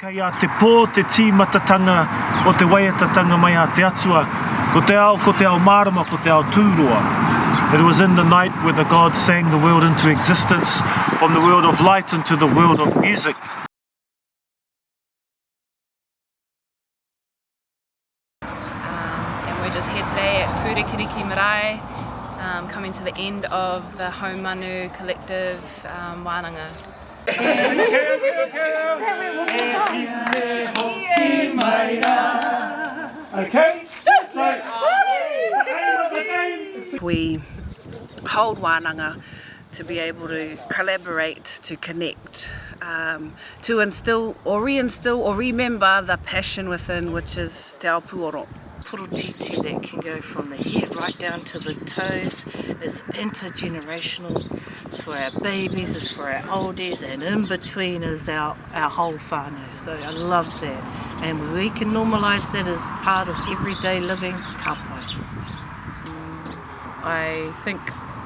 Kei a te pō te tīmatatanga o te waiatatanga mai a te Atua, ko te ao, ko te ao mārama, ko te ao tūroa. It was in the night where the gods sang the world into existence, from the world of light into the world of music. Um, and we're just here today at Pūrikiriki Marae, um, coming to the end of the Haumanu Collective um, wānanga. We hold wānanga to be able to collaborate, to connect, um, to instill or reinstill or remember the passion within, which is te ao puoro. Porotiti that can go from the head right down to the toes. It's intergenerational. It's for our babies, it's for our oldies, and in between is our, our whole whānau. So I love that. And we can normalise that as part of everyday living, ka pai. I think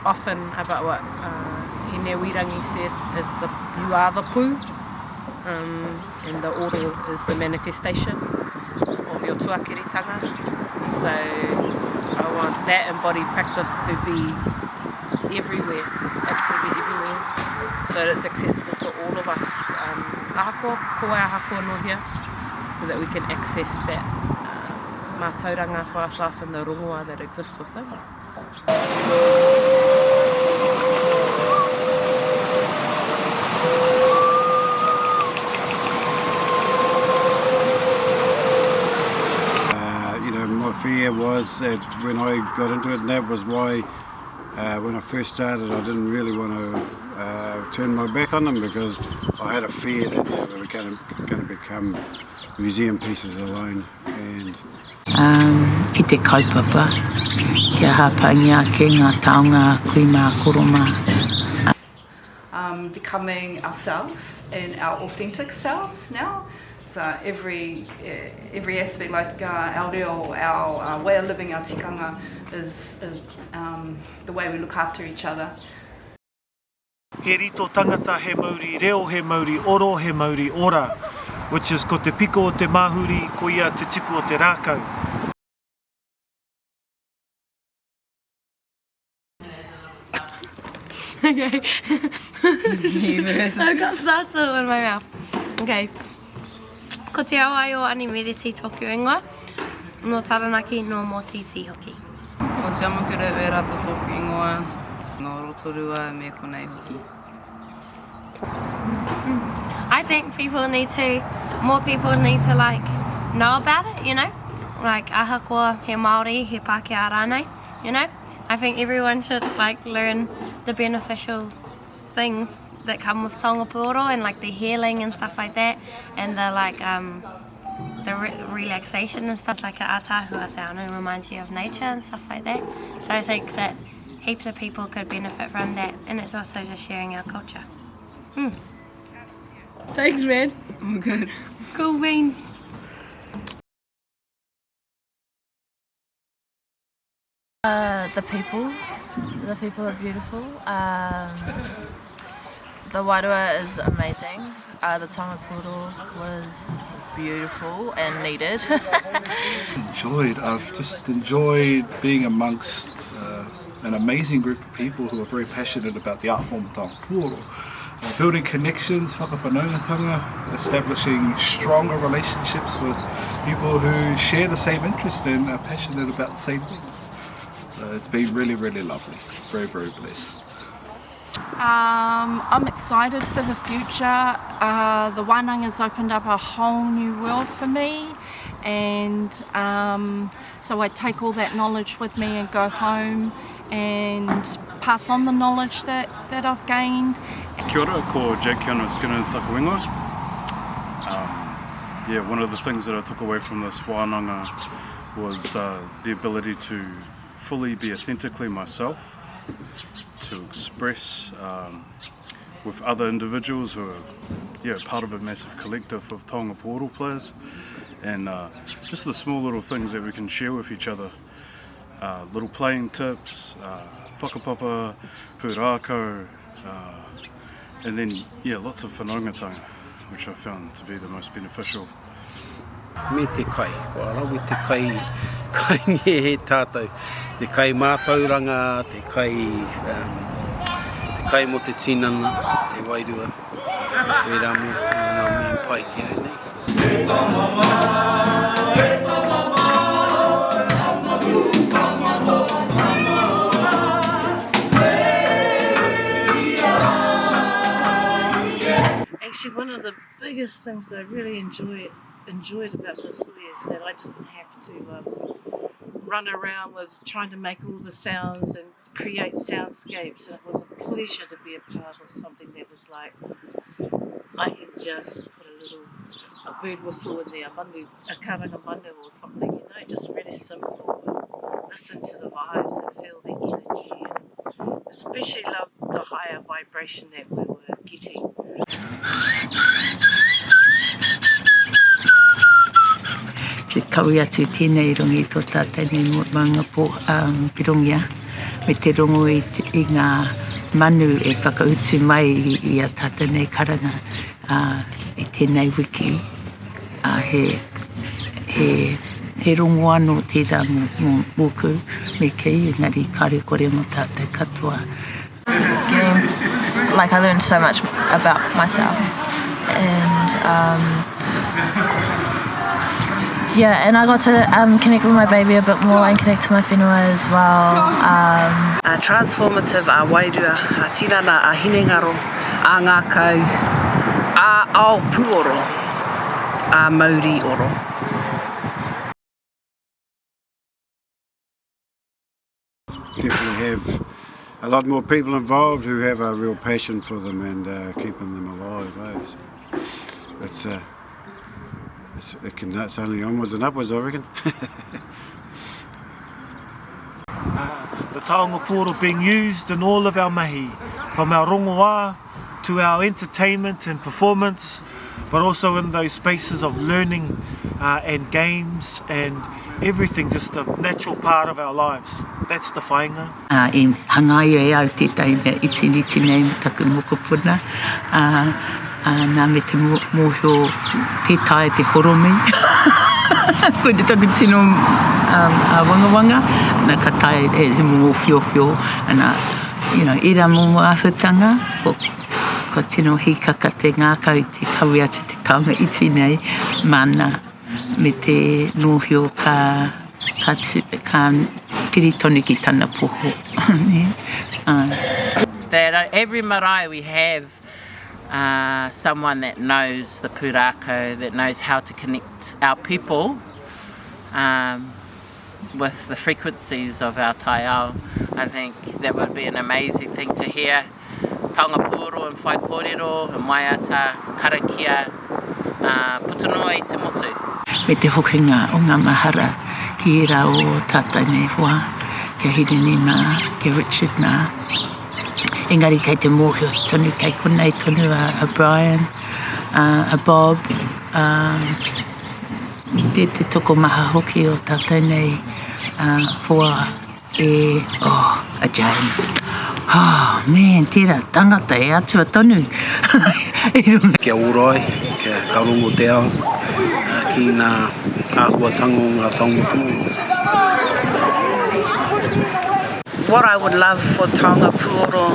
often about what uh, Hinewirangi said is the you are the pū um, and the oro is the manifestation of your tuakiritanga. So I want that embodied practice to be everywhere, absolutely everywhere, so that it's accessible to all of us. Um, ahakoa ko wai ahakoa no hea, so that we can access that um, mātauranga for ourselves and the rongoa that exists within. Uh, you know, my fear was that when I got into it, and that was why uh, when I first started, I didn't really want to uh, turn my back on them because I had a fear that they were going to become museum pieces alone. And Um, ki te kaupapa, kia hāpaingia ake ngā taonga a kui mā, koro mā. Um, becoming ourselves and our authentic selves now. So every, every aspect, like uh, our reo, our uh, way of living, our tikanga, is, is um, the way we look after each other. He rito tangata, he mauri reo, he mauri oro, he mauri ora, which is ko te piko o te māhuri, ko ia te tipu o te rākau. Okay. I've got startle in my mouth. Okay. Ko Te Awaio Animereti toku ingoa. No Taranaki, no Motiti hoki. Ko Te Amokura Uerata tōku ingoa, nō Rotorua me konei hoki. I think people need to, more people need to like know about it, you know? Like ahakoa he Māori, he Pākehā rānei, you know? I think everyone should like learn the beneficial things that come with taonga puoro and like the healing and stuff like that and the like um the re relaxation and stuff like a atahua sound and reminds you of nature and stuff like that. So I think that heaps of people could benefit from that and it's also just sharing our culture. Mm. Thanks man. I'm good. Cool beans. Uh, the people, the people are beautiful. Um, the wairua is amazing. Uh, the taonga puoro was beautiful and needed. enjoyed. I've just enjoyed being amongst uh, an amazing group of people who are very passionate about the art form of taonga puoro. Uh, building connections, whakawhanaungatanga, establishing stronger relationships with people who share the same interest and are passionate about the same things. So it's been really, really lovely. Very, very blessed. Um, I'm excited for the future. Uh, the Wānanga's opened up a whole new world for me and um, so I take all that knowledge with me and go home and pass on the knowledge that, that I've gained. Kia ora, ko Jake Keanu Skinner taku ingoa. Um, yeah, one of the things that I took away from this wānanga was uh, the ability to fully be authentically myself, to express um, with other individuals who are yeah, part of a massive collective of taonga puoro players, and uh, just the small little things that we can share with each other. Uh, little playing tips, uh, whakapapa, pūrākau, uh, and then, yeah, lots of whanaungatanga. which I found to be the most beneficial. Me te kai, kua rawe te kai, kai ngehe tātou, te kai mātauranga, te kai, um, te kai mō te tinana, te wairua, wērā mea, ngā mea pai ki au nei. E tama mā, e tama mā, tama pū, tama toa, tama ora, e ia, ia. Actually, one of the biggest things that I really enjoy enjoyed about this hui is that I didn't have to um, run around with trying to make all the sounds and create soundscapes and it was a pleasure to be a part of something that was like I can just put a little a bird whistle in there, a manu, a karanga manu or something, you know, just really simple. Listen to the vibes and feel the energy and especially love the higher vibration that we were getting. Te kawe atu tēnei i runga i tō tātou nei maunga pō, um, Pirongia, me te rongo i, i ngā manu e whakautu mai i, i a tātou nei karanga uh, i tēnei wiki. Uh, he, he, he rongo anō tērā mō, mō, mōku me kī, engari kāre kore mō tātou katoa. Getting, like I learned so much about myself and um, yeah, and I got to um, connect with my baby a bit more and connect to my whenua as well. Um, a transformative a wairua, a tinana, a hinengaro, a ngākau, a ao pūoro, a mauri oro. Definitely have a lot more people involved who have a real passion for them and uh, keeping them alive. Eh? So it's, uh, it's, it can, it's only onwards and upwards, I reckon. uh, the taonga puoro being used in all of our mahi, from our rongoā to our entertainment and performance, but also in those spaces of learning uh, and games and everything, just a natural part of our lives. That's the whainga. Ā, i hangaia e au tētahi mea itiiti nei mō taku mokopuna, ā, ā, nā me te mōhio tē taea te horomi. Koina taku tino āwangawanga, ana ka taea he momo whiowhio, ana, you know, ērā momo āhuatanga, kua tino hīkaka te ngākau te kawe atu te taonga iti nei māna me te mōhio ka, ka, tu, ka piri tonu ki tana poho. Āe. That every marae we have uh, someone that knows the pūrākau, that knows how to connect our people um, with the frequencies of our taiao. I think that would be an amazing thing to hear. Taonga pūoro and whaikōrero, and waiata, karakia, uh, puta noa i te motu. Me te hokinga o ngā mahara ki ērā o tātou nei hoa, ki a Hirini mā, ki a Richard mā. Engari kei te mōhio tonu, kei konei tonu a, a Brian, a, a Bob, a, te, te tokomaha hoki o tātou nei uh, hoa e, oh, a James. Oh, man, tērā tangata e atua tonu. Kia ora ai, kia ka rongo te ao ki ngā āhuatanga o ngā taonga pūoro. What I would love for taonga puoro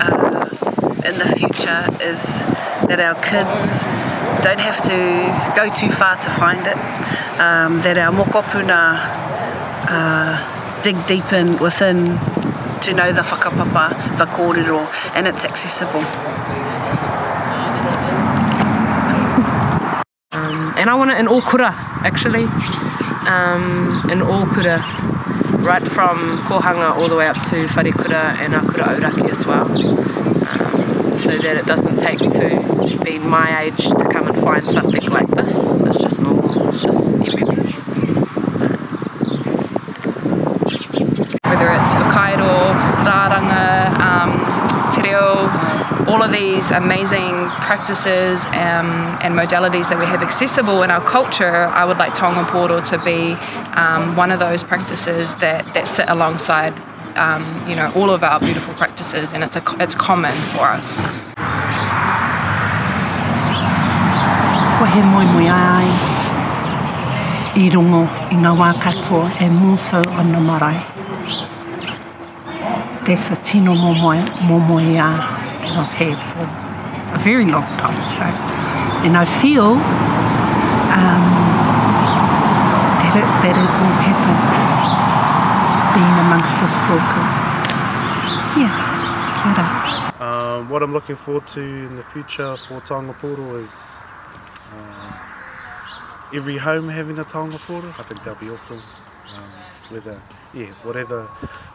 uh, in the future is that our kids don't have to go too far to find it, um, that our mokopuna uh, dig deep in within to know the whakapapa, the kōrero, and it's accessible. Um, and I want it in all kura, actually. Um, in all kura, right from kohanga all the way up to wharekura and our kura auraki as well. Um, so that it doesn't take to being my age to come and find something like this. It's just normal, it's just everywhere. Whether it's whakairo, rāranga, um, te reo, all of these amazing practices um, and modalities that we have accessible in our culture, I would like Taonga Puoro to be um, one of those practices that, that sit alongside um, you know, all of our beautiful practices and it's, a, it's common for us. Ahakoa he moemoeā ai i rongo i ngā wā katoa and more so on the marae. That's a tino moemoeā that I've had for a very long time. So, and I feel um, that, it, that it will happen being amongst this rōpū. Yeah, kia ora. Um, what I'm looking forward to in the future for Taonga Pūoro is um, every home having a Taonga Pūoro. I think that'll be awesome. Um, whether, yeah, whatever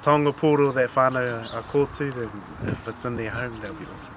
taonga pūoro that whānau are called to, then if it's in their home, that'll be awesome.